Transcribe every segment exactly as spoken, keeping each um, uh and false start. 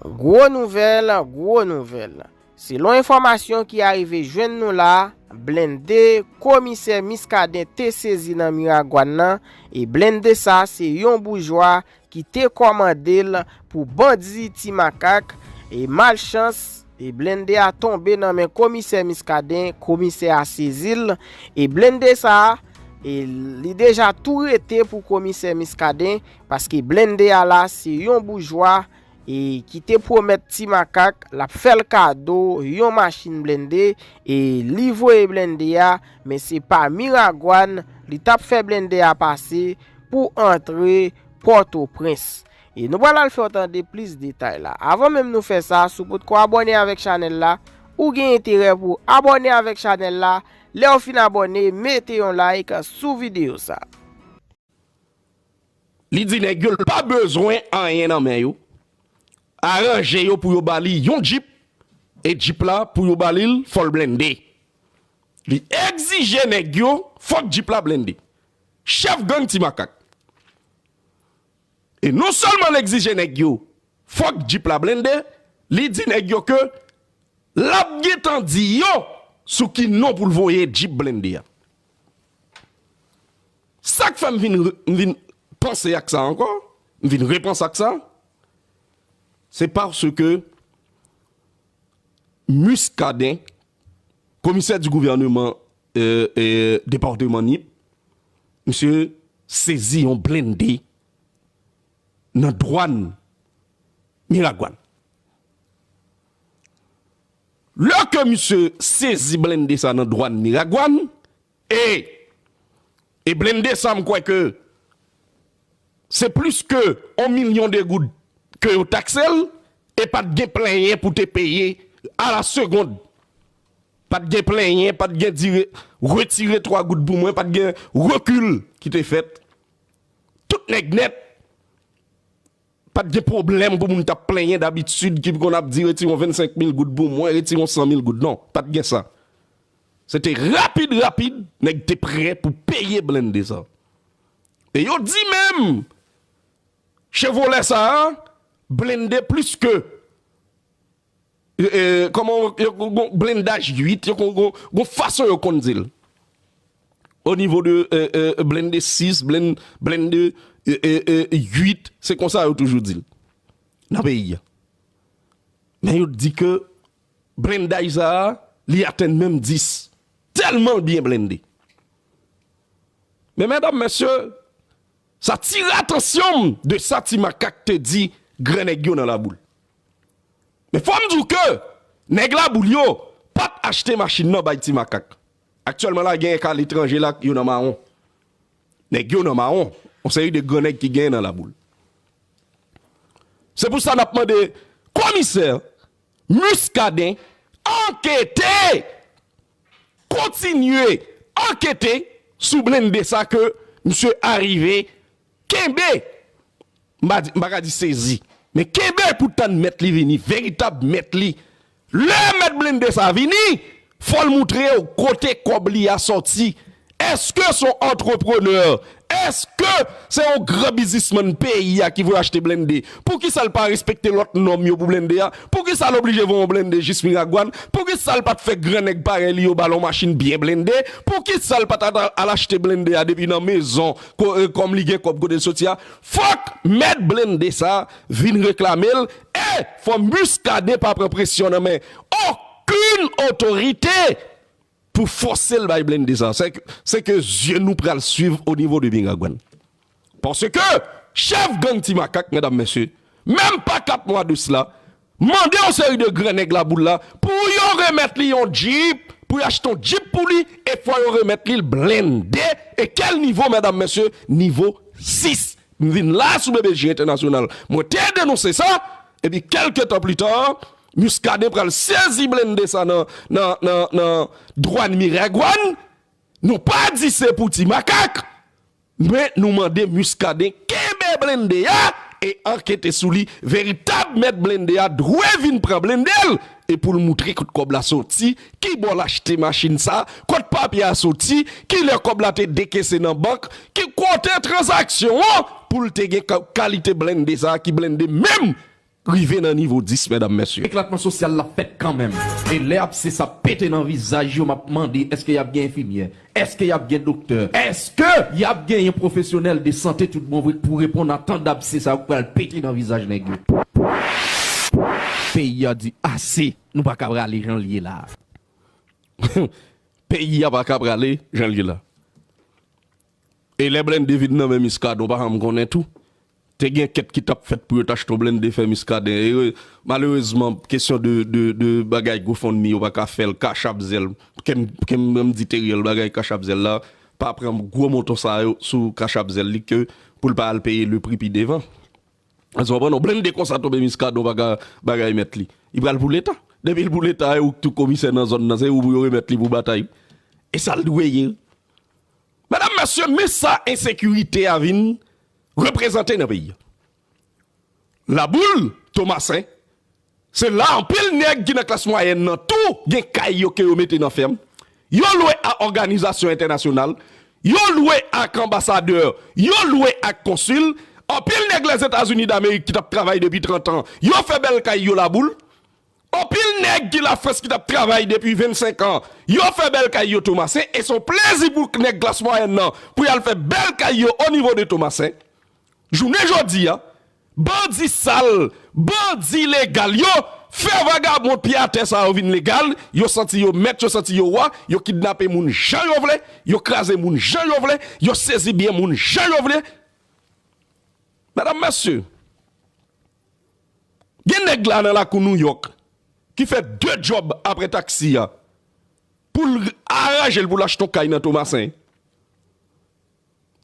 Gwo nouvèl, gwo nouvèl. Selon enfòmasyon ki arive jwenn nou la, blende komisè Muscadin te sezi nan Miragwàn nan, e blende sa se yon boujwa ki te kòmande l pou bandi Ti Makak, e malchans, e blende a tonbe nan men komisè Muscadin, komisè a sezi l, e blende sa, e li deja tou rete pou komisè Muscadin, paske blende a la se yon boujwa, e ki te pwomèt Ti Makak l ap fè l kado yon machin blende, e li voye blende a, men se pa Miragwàn li t ap fè blende a pase pou antre Pòtoprens. E nou pral al fè w tande plis detay la. Avan menm nou fè sa, si w potko abòne avèk chanèl la, ou gen enterè pou abòne avèk chanèl la. Lè w fin abòne, mete yon like sou videyo sa. Li di nèg yo l pa bezwen anyen nan men yo. Aranje yo pou yo ba li yon djip, e djip la pou yo ba li l, fò l blende. Li egzije nèg yo, fòk djip la blende. Chèf gang Ti Makak. E non sèlman l egzije nèg yo, fòk djip la blende, li di nèg yo ke l ap gentan di yo sou ki non pou l voye djip blende a. Sa k fè m vin, m vin panse ak sa ankò, m vin repanse ak sa, se paske Muscadin, komisè di gouvènman, euh, euh, depatman Nip, misye sezi yon blende nan dwàn Miragwàn. Lè ke misye sezi blende sa nan dwàn Miragwàn, e, e blende sa, m kwè ke se plis ke yon milyon de goud ke yo takse l, e pa t gen plenyen pou te peye a la segond. Pa t gen plenyen, pa t gen dire, retire twa goud pou mwen, pa t gen rekil ki te fèt. Tout nèg nèt, pa t gen pwoblèm pou moun t ap plenyen dabitid ki konn ap di retire yon vennsenk mil goud pou mwen, retire yon san mil goud. Non, pa t gen sa. Se te rapid, rapid, nèg te prè pou peye blende sa. E yo di menm, chevrolet sa a, blende plis ke, e, e, kòman yo, yo, yo, blendaj uit, yo, yo, yo, gon fason yo konn di l. O nivo de, e, e, blende sis, blen-, blende, e, e, e, uit, se konsa yo toujou di l nan peyi a. Men yo di ke blendaj sa a, li atenn menm dis. Tèlman l byen blende. Men medam, mesye, sa tire atansyon m de sa Ti Makak te di grannèg yo nan Laboul. Men fò m di w ke nèg Laboul yo pa t achte machin nan bay Ti Makak. Aktyèlman la, gen ka letranje la, yo nan mawon. Nèg yo nan mawon. Yon seri de grannèg ki genyen nan Laboul. Se pou sa n ap mande komisè Muscadin ankete, kontinye ankete sou blende sa ke misye arive kenbe. M pa di, m pa ka di sezi, men kenbe pou tann mèt li vini, veritab mèt li. Lè mèt blende sa vini, fò l moutre w kote kòb li a sòti. Èske se yon antreprenè? Èske se yon gran biznismann peyi a ki voye achte blende? Poukisa l pa respekte lòt nòm yo pou blende a? Poukisa l oblije voye yon blende jis Miragwàn? Poukisa l pa t fè gran nèg parèy li yo ba l yon machin byen blende? Poukisa l pa t al, al achte blende a depi nan mezon, ko-, e, kòm li gen kòb kote l soti a? Fòk mèt blende sa vin reklame l, e fò Muscadin pa pran presyon nan men okenn otorite pou fòse l bay blende sa. Se ke, se ke zye nou pral swiv o nivo de Miragwàn. Paske chèf gang Ti Makak, medam, mesye, menm pa kat mwa de sila, mande yon seri de gran nèg Laboul la pou yo remèt li yon djip, pou yo achte yon djip pou li, e fò yo remèt li l blende. E kèl nivo, medam, mesye? Nivo sis. M vin la sou B B J Entènasyonal. Mwen te denonse sa, epi kèlke tan pli ta, Muscadin pral sezi blende sa nan, nan, nan, nan dwàn Miragwàn. Nou pa di se pou Ti Makak, men nou mande Muscadin kenbe blende a e ankete sou li. Veritab mèt blende a dwe vin pran blende l e pou l moutre kot kòb la soti, ki bò l achte machin sa, kot papye a soti, kilè kòb la te dekese nan bank, ki kote tranzaksyon an pou l te gen ka-, kalite blende sa ki blende menm rive nan nivo dis, medam, mesye. Eklatman sosyal la fèt kanmenm. E lè abse sa pete nan vizaj yo, m ap mande, èske y ap gen enfimyè? Èske y ap gen doktè? Èske y ap genyen pwofesyonèl de sante tout bon vre k pou reponn a tan dabse sa yo k pral pete nan vizaj nèg yo? Peyi a di ase, nou pa ka prale jan l ye la. Peyi a pa ka prale jan l ye la. E lè blende vin nan men Muscadin, pa janm konnen tou. Te gen kèt ki t ap fèt pou yo t achte yon blende fè Muscadin. E, malerezman, kesyon de, de, de bagay GoFundMe, yo pa ka fè l, kachap zèl. Ke m, ke m, m di Teriel bagay kachap zèl la, pa pran gwo montan sa yo sou kachap zèl li ke pou l pa al peye le pri pi devan. Èske w konprann? Yon blende konsa tonbe Muscadin, pa ka bagay mèt li. Li pral pou Leta. Depi l pou Leta, e ou k tou komisè nan zòn nan, se ou pou yo remèt li pou batay. E sa l dwe ye. Medam, mesye, men sa ensekirite a vin reprezante nan peyi a. Laboul, Tomasen, se la anpil nèg ki nan klas mwayèn nan tou gen kay yo ke yo mete nan fèm. Yo lwe a òganizasyon entènasyonal, yo lwe ak anbasadè, yo lwe ak konsil. Anpil nèg Lèzetazini Damerik ki t ap travay depi trant an, yo fè bèl kay yo Laboul. Anpil nèg ki Lafrans ki t ap travay depi vennsenk an, yo fè bèl kay yo Tomasen, e se yon plezi pou nèg klas mwayèn nan pou y al fè bèl kay yo o nivo de Tomasen. Jounen jodi a, bandi sal, bandi legal yo fè vagabon pye atè sa yo vin legal, yo santi yo mèt, yo santi yo wa, yo kidnape moun jan yo vle, yo kraze moun jan yo vle, yo sezi byen moun jan yo vle. Medam, mesye, gen nèg la nan lakou Nouyòk ki fè de djòb apre taksi a pou l aranje l pou l achte yon kay nan Tomasen.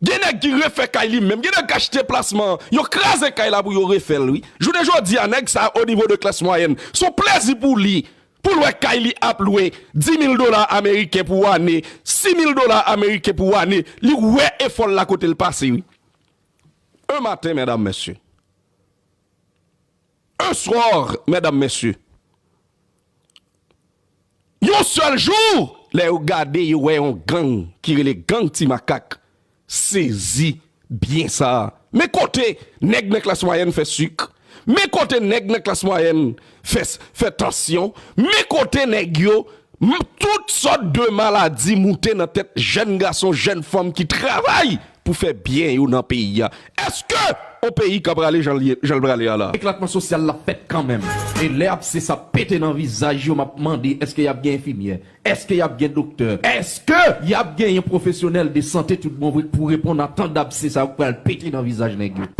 Gen nèg ki refè kay li menm, gen nèg k achte plasman an, yo kraze kay la pou yo refè l, wi. Jounen jodi a, nèg sa a, o nivo de klas mwayèn, se yon plezi pou li, pou l wè kay li ap lwe dis mil dola ameriken pou ane, sis mil dola ameriken pou ane, li wè efò l la kote l pase, wi. Un matin, medam, mesye. Un soir, medam, mesye. Yon sèl jou, lè yo gade, yo wè yon gang ki rele gang Ti Makak sezi byen sa a. Men kote nèg nan klas mwayèn fè sik. Men kote nèg nan klas mwayèn fè, fè tansyon. Men kote nèg yo, m-, tout sòt de maladi moute nan tèt jèn gason, jèn fanm ki travay pou fè byen yo nan peyi a. Èske yon peyi ka prale jan l ye, jan l prale a la? Eklatman sosyal la fèt kanmenm. E lè abse sa pete nan vizaj yo, m ap mande, èske y ap gen enfimyè? Èske y ap gen doktè? Èske y ap genyen pwofesyonèl de sante tout bon vre k pou reponn a tan dabse sa yo k pral pete nan vizaj nèg yo?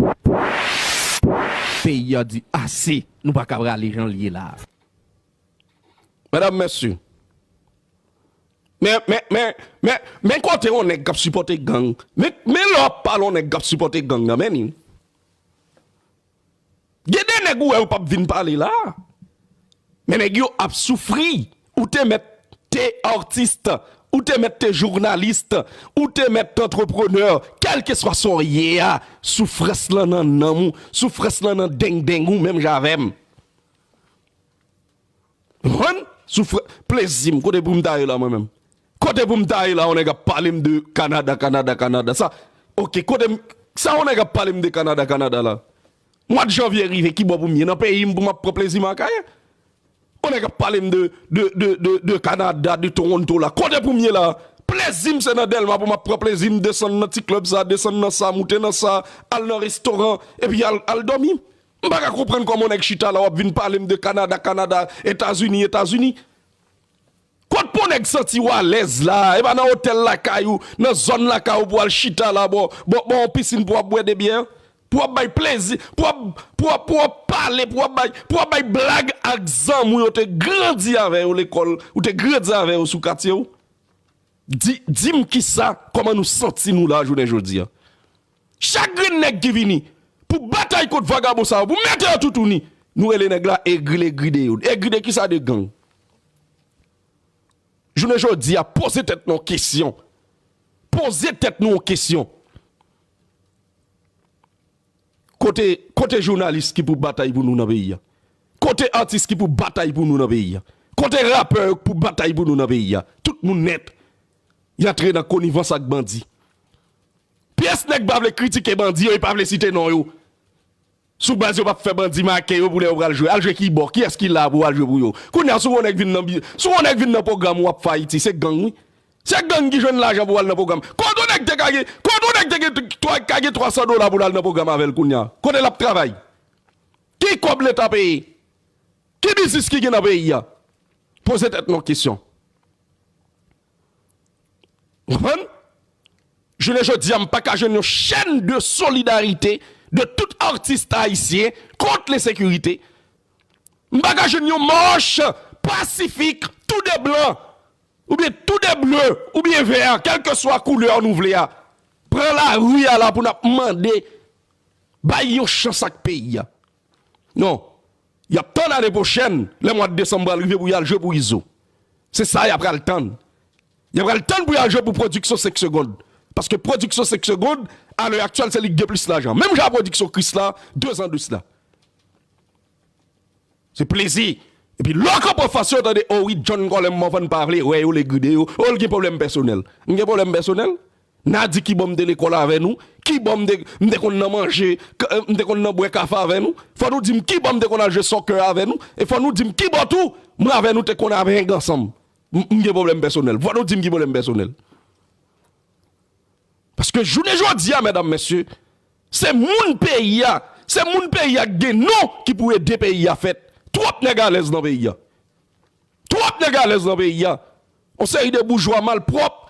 Peyi a di ase, nou pa ka prale jan l ye la. Medam, mesye. Men, men, men, men, men kote yon nèg k ap sipòte gang. Men, men lè w ap pale yon nèg k ap sipòte gang nan, men ni. Gen de nèg ou wè yo p ap vin pale la. Men nèg yo ap soufri. Ou te mèt te atis, ou te mèt te jounalis, ou te mèt te antreprenè, kèlkeswa sa w ye a, soufrans lan nan nanm ou, soufrans lan nan dengdeng ou, menm jan avè m. Konprann? Soufrans, plezi m, kote pou m ta ye la mwen menm? Kote pou m ta ye la, yon nèg ap pale m de Kanada, Kanada, Kanada. Sa, oke, kote m, sa yon nèg ap pale m de Kanada, Kanada la? Mwa de janvye rive, ki bò pou m ye? Nan peyi m pou m ap pran plezi m Akayè? Yon nèg ap pale m de, de, de, de, de Kanada, de Toronto la. Kote pou m ye la? Plezi m se nan Dèlma pou m ap pran plezi m, desann nan ti klèb sa, desann nan sa, moute nan sa, al nan restoran, epi al, al dòmi. M pa ka konprann kòman yon nèg chita la, w ap vin pale m de Kanada, Kanada, Etazini, Etazini. Kot pou nèg santi w alèz la, e pa nan otèl lakay ou, nan zòn lakay ou pou al chita la, bò, bò, bò yon pisin pou w ap bwè de byè, pou w ap bay plezi, pou w ap, pou w ap, pou w ap pale, pou w ap bay, pou w ap bay blag ak zanmi w yo te grandi avè yo lekòl, ou te grandi avè yo sou katye w. Di, di m kisa, kòman nou santi nou la jounen jodi a? Chak grenn nèg ki vini pou batay kont vagabon sa yo, pou mete yo toutouni, nou rele nèg la egri, egri de yo. Egri de kisa? De gang. Jounen jodi a, poze tèt nou yon kesyon. Poze tèt nou yon kesyon. Kote, kote jounalis ki pou batay pou nou nan peyi a? Kote atis ki pou batay pou nou nan peyi a? Kote rapè yo ki pou batay pou nou nan peyi a? Tout moun nèt. Y antre nan konivans ak bandi. Pyès nèg pa vle kritike bandi yo, yo pa vle site non yo. Sou baz yo p ap fè bandi make yo pou lè yo pral jwe. Al jwe ki bò? Kiyès ki la pou al jwe pou yo? Kounye a, si w wè yon nèg vin nan bi-, si w wè yon nèg vin nan pwogram ou ap fè Ayiti, se gang, wi. Se gang ki jwenn lajan pou al nan pwogram. Kote yon nèg te ka gen, kote yon nèg te gen twa, ka gen twa san dola pou l al nan pwogram avè l kounye a? Kote l ap travay? Ki kòb Leta peye? Ki biznis ki gen nan peyi a? Poze tèt nou kesyon. Konprann? Jounen jodi a, m pa ka jwenn yon chèn de solidarite de tout artist ayisyen kont lensekirite. M pa ka jwenn yon mach pasifik, tou de blan, oubyen tou de ble, oubyen vè, kèlkeswa koulè nou vle a. Pran lari a la pou n ap mande, bay yon chans ak peyi a. Non. Y ap tann ane pwochèn, lè mwa desanm pral rive pou y al jwe pou Izo. Se sa y ap pral tann. Y ap pral tann pou y al jwe pou pwodiksyon senk segonn. Paske pwodiksyon senk segonn, alè aktyèl, se li k gen plis lajan. Menm jan a pwodiksyon Krisla, de zan de sila. Se plezi. Epi lè w kanpe anfas yo, w tande, o wi, John Colem Morvan pa vle wè yo, l egride yo. O, l gen pwoblèm pèsonèl. M gen pwoblèm pèsonèl? N a di ki bò m te lekòl avè nou, ki bò m te, m te konn nan manje, k-, m te konn nan bwè kafe avè nou. Fò nou di m ki bò m te konn al jwe soccer avè nou, e fò nou di m ki bò tou mwen avè nou te konn avèg ansanm. M, m gen pwoblèm pèsonèl. Fò nou di m ki pwoblèm pèsonèl. Paske jounen jodi a, medam, mesye, se moun peyi a, se moun peyi a k gen non ki pou ede peyi a fèt. Twòp nèg alèz nan peyi a. Twòp nèg alèz nan peyi a. Yon seri de boujwa malpwòp